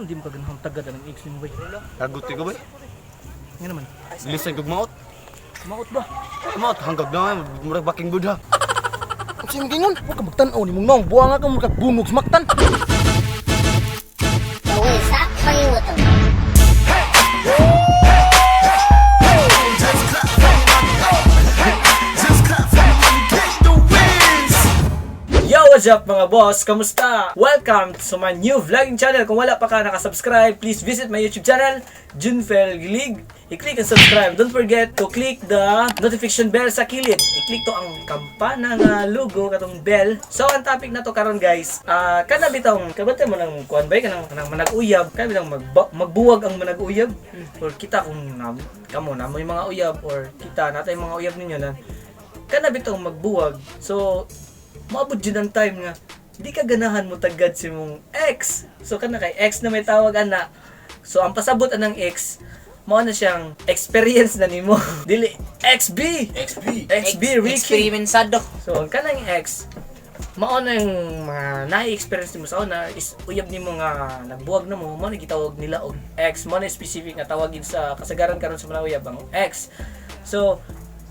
Ano di mo kaganahang tagad ang ex nimo bay? Kaguti ko ba? Nga naman. Lisan kog maot. Maot ba? Maot hanggang na murag baking budha. Ang sa'yo gingon, huwag ka magtan-aw ni mong naong buwanga ka murag bunog sa maktan. Sa pangingutom. Yo, what's up mga boss? Kamusta? Welcome to my new vlogging channel. Kung wala pa ka nakasubscribe, please visit my YouTube channel, Junfel Gilig. I-click and subscribe. Don't forget to click the notification bell sa kilid. I-click to ang kampana nga logo katong bell. So ang topic na to karon guys, kana bitong kabantay mo ng kuan bay kanang kanang manag-uyab, kana bitong magbuwag ang manag-uyab or kita kung na, kamo na mo yung mga uyab or kita natay mga uyab ninyo na kana bitong magbuwag. So maabot jud ang time nga di ka ganahan mo tagad si mong ex. So kana kay ex na may tawag ana. So ang pasabot anang ex mao na siyang experience na nimo. Dili XB. XB. XB Ricky. Experimentado. So ang kanang ex mao na yung mga na-experience nimo sa una is uyab nimo nga nagbuwag na mo, mao na gitawag nila og ex, mao na specific nga tawagin sa kasagaran karon sa mga uyab ang ex. So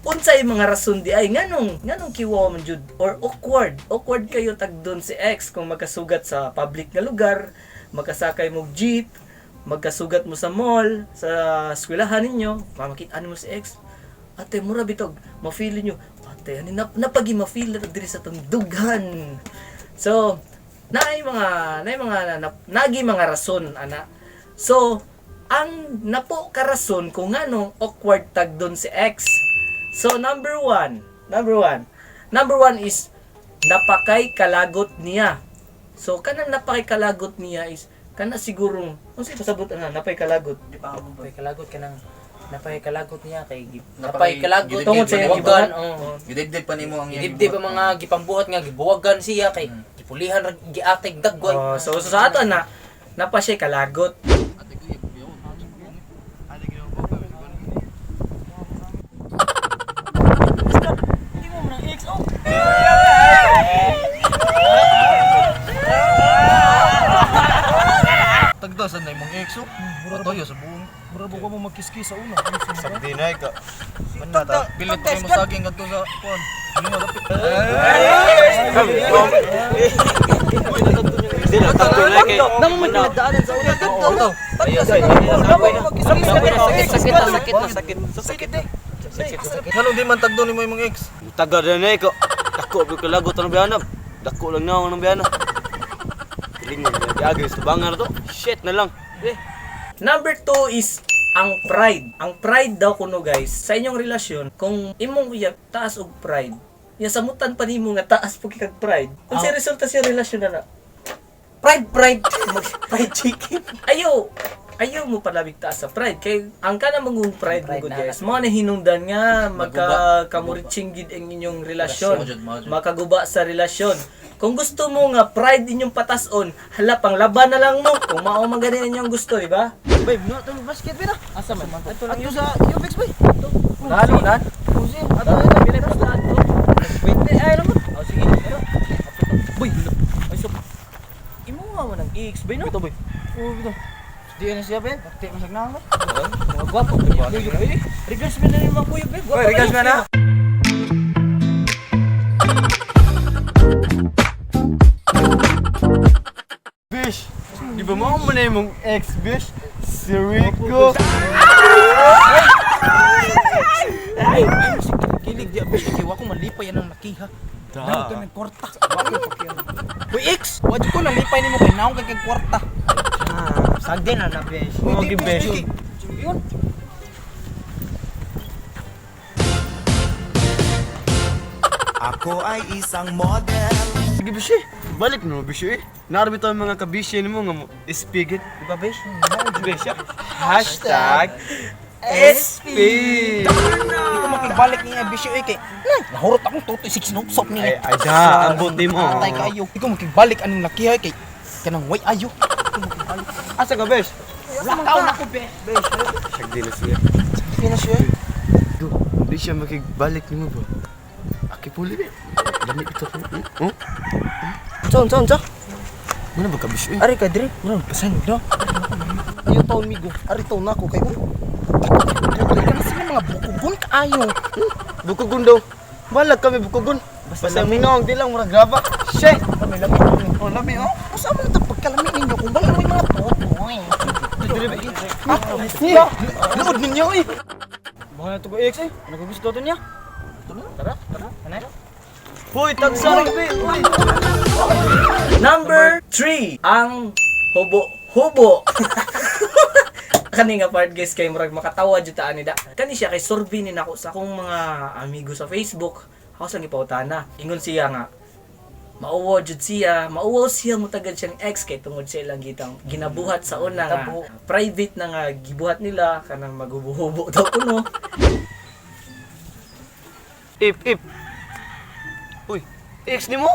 unsay mga rason di ay nganong nganong kiwa man jud or awkward awkward kayo tagdon si ex kung magkasugat sa public nga lugar, magkasakay mo og jeep, magkasugat mo sa mall, sa eskwelahan ninyo, mamakit-an mo si ex, ate mura bitog ma-feel nyo, ate ani nap napagi ma-feel na diri sa tong dughan. So naay mga na, nagi mga rason ana. So ang napo ka rason kung nganong awkward tag doon si ex. So number one is napakay kalagot niya. So kanang napakay kalagot niya is kana sigurong unsay pasabot ana napay kalagot? Di pa ako napay kalagot ka nang napay kalagot niya kay Napakay- napay kalagot Tungod sa iyang gibuwagan, gibuhat? oo. Gidibdib pa nimo ang iyang Gidibdib ang mga gipambuhat nga gibuwagan siya kay gipulihan ra giatig dagway. Oh, so sa ato na napa siya kalagot. Hindi mo man ang ex, oh. Tagdasan na imong ex oh. Patayo sa buong. Mura ba mo magkiskis sa una? Sagdi na ka. Manata. Pilit pa mo saging kadto sa kuan. Ano nga dapit. Namo man pinagdaanan sa una. Tagdaw. Namo magkiskis sa Sakit, sakit na, sakit na, sakit. Sakit eh. Nganong di man tagdo nimo imong ex? Tagad na ka. Dako ba kalagot ang biyana. Dako lang na ang biyana. Pilingon giagay sa tubangan na to. Shit na lang. Eh. Number two is ang pride. Ang pride daw kuno guys, sa inyong relasyon, kung imong uyab taas og pride, ya samutan pa nimo nga taas po kag pride. Unsay resulta sa relasyon na na? Pride, pride. Mag pride chicken. Ayaw, ayaw mo palabig taas sa pride kay ang kana mangong pride, Pride mo na guys. Mao na hinungdan nga magka kamuritsing gid ang inyong relasyon. Mao jud, mao jud. Makaguba sa relasyon. Kung gusto mo nga pride inyong patason, hala pang laban na lang mo. Kung mao man gani inyong gusto, di ba? Bay, no, ito basket ba na? Asa man? Ato lang Ato yun. sa UFX bay. Lalo nan. Kusi, ato ato. Pila pa ato. Wait, ay naman. Oh, sige. Pero Boy, ay so imo nga man ang ex bay no? Ito boy. Oh, ito. Di na siya bay. Di masag na ako. Mga gwapo ba niya? Regards man na rin mga kuya bay. Gwapo Oy, regards man na. Bish. Di ba mo man na imong ex bish? Si Rico. Ay, kilig di abis kay wa ko malipay anang nakiha. Naong kay ng kwarta. Uy, ex, wa jud ko nalipay nimo kay naong kay kay kwarta. Sagdi na na besh. Uy, di besh. Yun. Ako ay isang model. Sige bish eh. Balik no bish eh. Narbi to ang mga kabisye nimo nga mo ispigit, di ba bish? Bish. ah. Hashtag SP. Di ko makibalik niya bisyo eh kay nahurot akong tutoy six sinupsop Ay, niya. ay da, ambot nimo. Atay kayo. Di ko makibalik anong lakiha kay kanang way ayo. Asa ka bish? Lakaw na ko be. Sagdi na siya. Di na siya. Go, di siya makigbalik nimo ba? Aki puli ni. Dami ito. Oh? Unsa, unsa, unsa? Muna ba ka bisyo eh? Ari ka dire, mura pasan no. Ayo taon migo, ari taon nako kay oh. Kay kana sila mga bukugon kaayo. Bukugon daw. Balag kami bukugon. Basta minong di lang murag graba. Shit. Kami lami oh, lami oh. Usa man to pagkalami ninyo kung wala may mga totoy. Niya. Lood ninyo eh. Baka na to ko ex eh. Ano ko gusto to niya? Tara, tara. Ano? Hoy, tagsa lang be. Hoy. Number 3, ang hubo-hubo. Kani nga part guys kay murag makatawa jud ta ani da. Kani siya kay survey ni nako sa akong mga amigo sa Facebook. Ako sang gipautana. Ingon siya nga mauwaw jud siya, mauwaw siya mutagad siyang ex kay tungod sa ilang gitang ginabuhat sa una nga private na nga gibuhat nila kanang maghubo-hubo daw kuno. Ip, ip. Uy, ex nimo?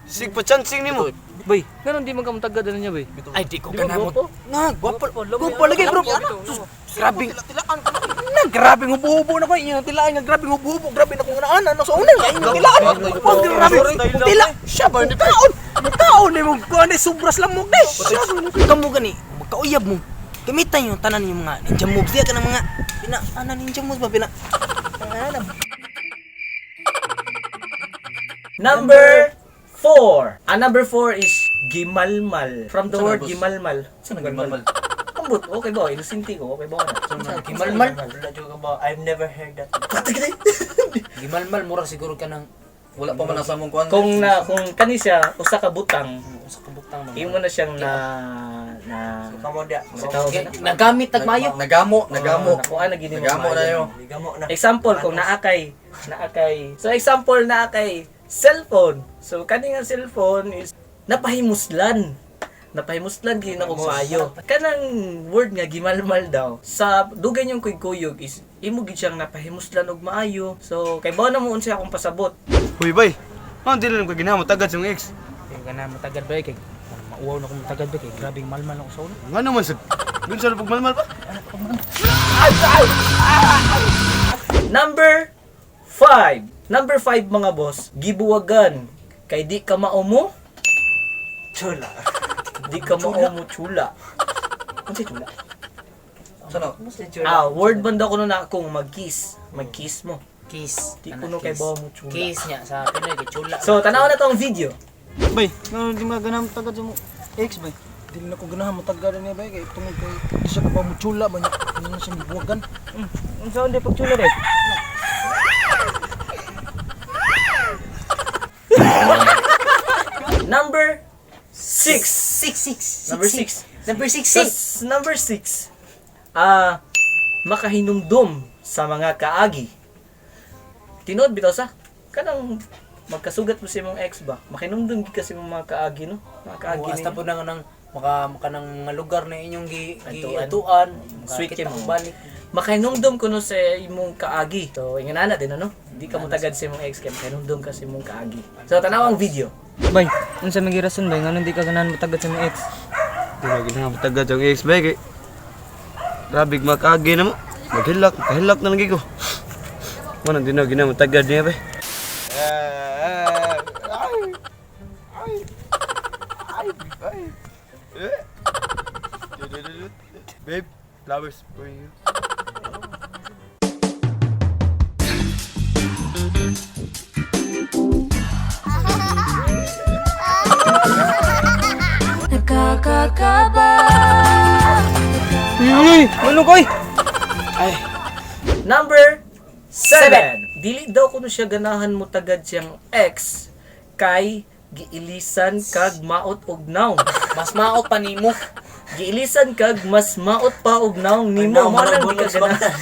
Sig pa chancing nimo. Bay, nganon di man ka mutagad ano niya bay? Ay di ko Di ba kanamot. gwapo? Nga, gwapo. Gwapo lagi bro. Sus, grabe. Na grabe ng hubo-hubo na ko. Inyo tilaan nga grabe ng hubo-hubo. Grabe na kung anaan ano sa una nga inyo tilaan. Wag grabe. Tila siya ba taon. Taon ni mo kuan sobras lamok day. Kamo gani, magkauyab mo. Gamitan yung tanan yung mga ninja moves diya ka ng mga pina ana ninja moves ba pina. Number 4. Ang number 4 is gimalmal. From the word gimalmal. Saan gimalmal? Ambot, okay ba? Inusinti ko, okay ba? Gimalmal. Wala joke ba? I've never heard that. Gimalmal mura siguro ka ng Wala pa man nasa mong kuan. Kung na kung kani siya usa ka butang, usa ka butang man. imo na siyang na na Kamo dia. sa tawag na. Nagamit tagmayo. Nagamo, nagamo. Nakuha na gini mo Nagamo na maayo. yo. Ligamo na. Example kung naa kay So example naa kay cellphone. So kani nga cellphone is napahimuslan. Napahimuslan gid na kog maayo. Kanang word nga gimalmal daw sa dugay niyong kuy-kuyog is imo gid siyang napahimuslan og maayo. So kay bawo na mo unsa akong pasabot. Hoy, bay. Ano di lang ka ginamo tagad sa imong ex? Kay kana matagad ba kay mauwaw na ko matagad ba kay grabing malmal ako sa una. Nga naman sa dun sa pagmalmal pa. Number 5. Number 5 mga boss, gibuwagan kay di ka maumo. Chula. Di ka maumo chula. Unsa chula? Saan na? Ah, word banda ko na kung mag-kiss. Mag-kiss mo. Kiss. Di kuno kay bawo mo chula. Kiss niya sa Pinoy kay chula. So, tanaw na tong video. Bay, nga di maganam tagad sa imong ex bay. Dili na ko ganahan matagad niya ba kay tungod kay di siya ka ba mo chula ba niya. Ano na siya gibuwagan. Unsa undi pag chula dai? Number 6. 6 6. Number 6. Number 6 Six. Number 6. Ah, makahinumdum sa mga kaagi. Tinuod bitaw sa kanang magkasugat mo sa imong ex ba? Makinumdum gid kasi imong mga kaagi no? Mga kaagi Hasta ninyo. po na nang maka maka ng mga lugar na inyong gi Adtuan. giatuan, Sweet makakita kay mo. balik. Makahinumdum kuno sa imong kaagi. So inganana din ano? Di ka motagad sa imong ex kay makahinumdum ka sa imong kaagi. So tanaw ang video. Bay, unsa may girason bay nganong di ka ganahan motagad sa imong ex? Di ba ginamo tagad sa imong ex bay kay grabe makagi na mo. Maghilak, kahilak na lagi ko. Mana di na ginamo tagad niya bay. Babe, flowers for you. Nakakakaba. Uy, ano koy? Number 7. Dili daw kuno siya ganahan mo tagad siyang ex kay giilisan kag maot og naong. Mas maot pa nimo. Giilisan kag mas maot pa og naong nimo. Ay, Mo nang naong, di ka ganahan.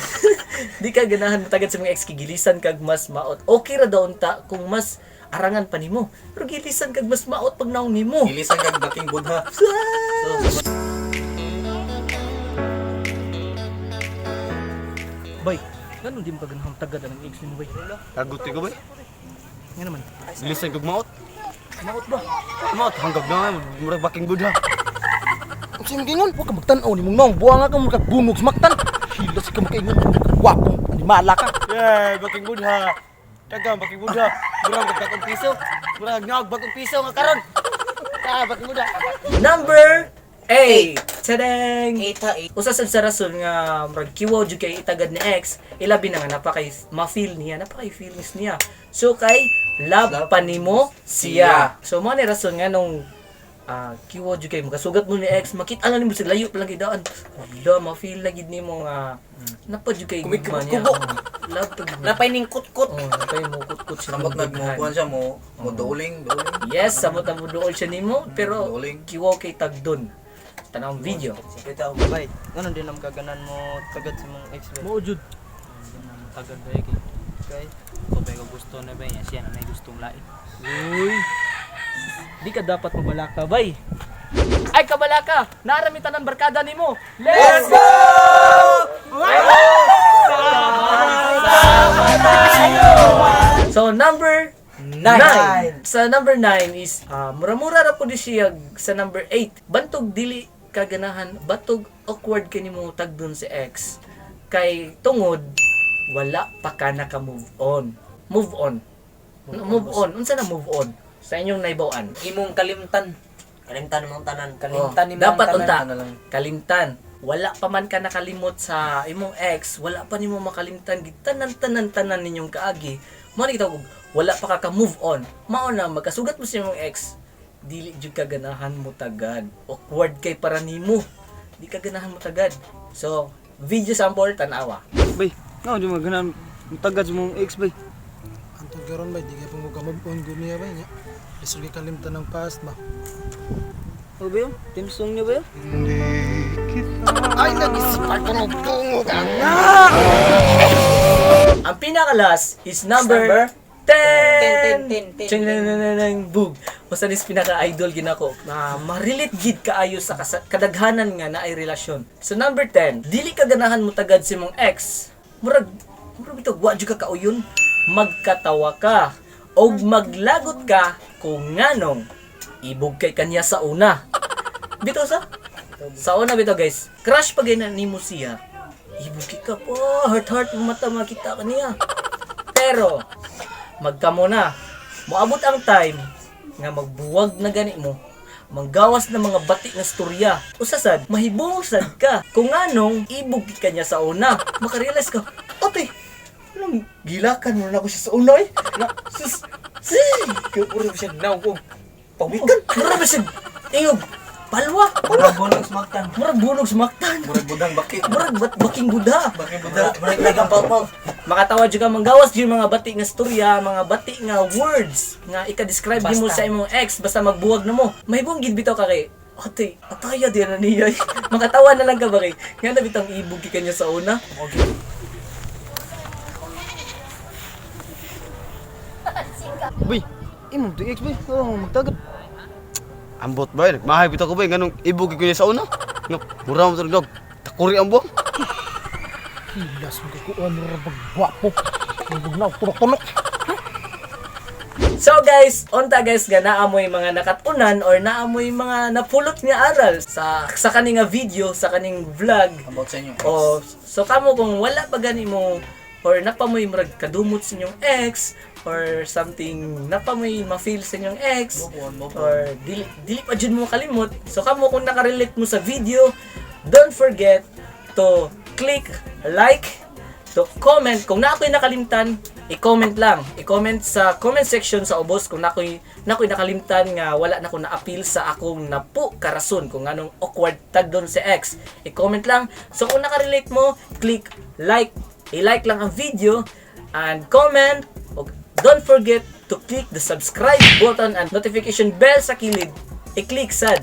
Di ka ganahan mo tagad sa mga ex kay gilisan kag mas maot. Okay ra daw unta kung mas arangan pa nimo. Pero gilisan kag mas maot pag naong nimo. Gilisan kag baking budha. Bay, ganun di mo ka ganahan tagad ang ex nimo bay. Kaguti ko bay. Nga naman. Gilisan kog maot. Maot ba? Maot hanggang na murag baking budha. Unsa imong gingon? Wa ka magtan-aw nimong naong buwang ka mo bunog sa maktan. Hila sa ka makaingon gwapo, animala ka. Yeah, baking budha. Tagang baking budha. Murag bagong piso. Murag naog bagong piso nga karon. Number 8. Tadang! 8 ha, 8. Usa sad sa rason nga murag kiwaw jud kay itagad ni ex, ilabi na nga napakay ma-feel niya, napakay feelings niya. So kay love pa nimo siya. So mo ni rason nga nung kiwaw jud kay makasugat mo ni ex, makita lang nimo sa layo pa lang kay daan. Wala ma-feel na gid nimo nga napa jud kay gugma niya. Kumikubo. Love pa gid mo. Napay ning kutkot. Oh, napay mo kutkot siya. Samot ng daghan. nagmukuan siya mo, mo duling, duling. Yes, samot ang muduol siya nimo, pero Duoling. kiwaw kay tagdon. Tanawang video. Bitaw, Bay, ngano din ang kaganan mo tagad sa mong ex bay? Mao jud. Tagad ba kay Kay ko ba ko gusto na ba niya siya na may gustong lain. Uy. Di ka dapat mabalaka, bay. Ay, kabalaka! Naarami tanan barkada nimo. Let's go! So, number 9. Sa number 9 is, mura-mura ra po di siya sa number 8. Bantog dili kaganahan, bantog awkward kini mo tagdon si ex. Kay tungod, wala pa ka naka-move on. Move on. Move on. Unsa na move on? Sa inyong naibawan. Imong kalimtan. Kalimtan mong tanan. Kalimtan Oh, imong dapat tanan. unta. Kalimtan. Wala pa man ka nakalimot sa imong ex, wala pa nimo makalimtan gitanan tanan tanan ninyong kaagi. Mo ni gitawag og wala pa ka ka move on. Mao na magkasugat mo sa imong ex, dili jud ka ganahan mo tagad. Awkward kay para nimo. Di ka ganahan mo tagad. So, video sample tanawa. Bay, nga di maganahan tagad sa mong ex bay. Antong karon bay, di kay pong ka move on gumiya bay niya. Lisod kay kalimtan ng past ba. Ano ba yun? Team song niya ba yun? Ay, nag-isipan ko ng tungo ka. Ang pinaka-last is number, Number 10! 10, 10, 10, Ching, nang, nang, nang, nang, bug. Basta nis pinaka-idol ginako. Na ma-relate gid kaayo sa kadaghanan nga na ay relasyon. So number 10, dili ka ganahan mo tagad si mong ex. Murag murag bitaw wa jud ka kauyon. Magkatawa ka og maglagot ka kung nganong ibog kay kanya sa una. Bitaw sa una bitaw guys, crush pa gay na nimo siya. Ibog kay ka po, heart heart mo mata makita ka niya. Pero magkamo na. Moabot ang time nga magbuwag na gani mo, manggawas na mga bati nga storya. Usa sad, mahibong sad ka. Kung anong ibog ka niya sa una, makarealize ka, "Ate, anong gilakan mo na ako siya sa una eh." Na, sus, si, Uro siya now ko. pawikan. Mura ba siya? Ingog, palwa. Murag bunog smaktan. Murag bunog sumaktan. Murag budang baki. Murag bat baking buda. Baki buda. Murag lagang pawpaw. Makatawa jud ka manggawas jud mga bati nga storya, mga bati nga words nga ika-describe nimo Basta. sa imong ex basta magbuwag na mo. Mahibong gid bitaw ka kay Ate, ataya di na niya. Makatawa na lang ka ba kay nga na bitang ibog kay kanya sa una. Bay, imong to ex bay. Oo, magtagad. Ambot bay, nagmahay bitaw ko bay nganong ibog ko niya sa una. Nga, mura mo talaga. Takuri ang buwang. Hilas mo kakuan mo gwapo. Mugnaw tunok-tunok. So guys, unta guys nga naamoy mga nakatunan or naamoy mga napulot nga aral sa kaning nga video, sa kaning vlog. About sa inyong ex. O, so kamo kung wala pa gani mo or napamoy murag kadumot sa inyong ex or something napamoy ma-feel sa inyong ex Move on, move on. or dili, dili pa jud mo kalimot. So kamo kung nakarelate mo sa video, don't forget to click like, to comment. Kung na ako'y nakalimtan, i-comment lang. I-comment sa comment section sa ubos kung na ako'y nakalimtan nga wala na ko na-appeal sa akong napu karason kung anong awkward tag doon sa ex. I-comment lang. So kung nakarelate mo, click like. I-like lang ang video and comment. Og don't forget to click the subscribe button and notification bell sa kilid. I-click sad.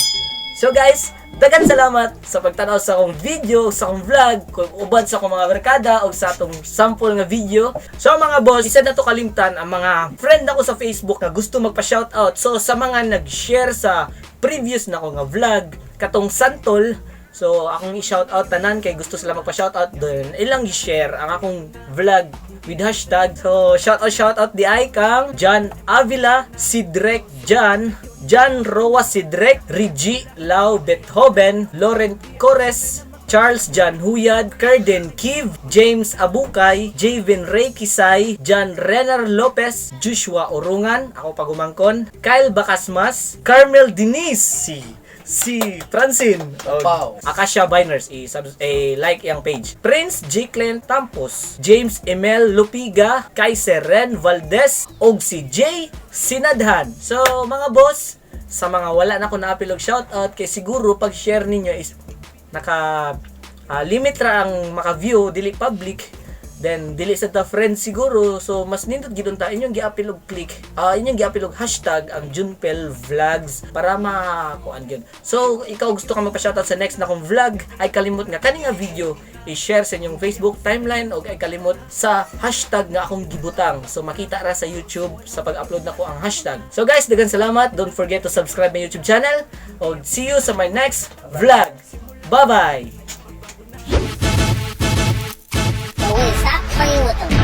So guys, dagan salamat sa pagtanaw sa akong video, sa akong vlog, kung uban sa akong mga barkada o sa atong sample nga video. So mga boss, isa na to kalimtan ang mga friend ako sa Facebook na gusto magpa-shoutout. So sa mga nag-share sa previous na ko nga vlog, katong Santol, so akong i-shoutout tanan kay gusto sila magpa-shoutout doon. Ilang i-share ang akong vlog with hashtag. So shoutout shoutout di ay kang John Avila, Sidrek John, John Roa Sidrek, Reggie Lau Beethoven, Lauren Cores, Charles John Huyad, Kerden Kiv, James Abukay, Javin Ray Kisay, John Renner Lopez, Joshua Orungan, ako pagumangkon, Kyle Bacasmas, Carmel Denise, si Francine, Wow. Acacia Biners, i-like iyang page. Prince Jacqueline Tampos, James Emel Lupiga, Kaiser Ren Valdez, og si Jay Sinadhan. So, mga boss, sa mga wala na ko naapil og shoutout kay siguro pag share ninyo is naka limit ra ang maka-view, dili public, then dili sa ta friends siguro. So mas nindot gid unta inyong giapil og click, inyong giapil og hashtag ang Junpel Vlogs para makuan gyud. So ikaw gusto ka magpa-shoutout sa next na kong vlog, ay kalimot nga kani nga video i-share sa inyong Facebook timeline og ay kalimot sa hashtag nga akong gibutang, so makita ra sa YouTube sa pag-upload nako ang hashtag. So guys, daghang salamat. Don't forget to subscribe my YouTube channel og see you sa my next vlog. Bye bye. Sa pangiwotong.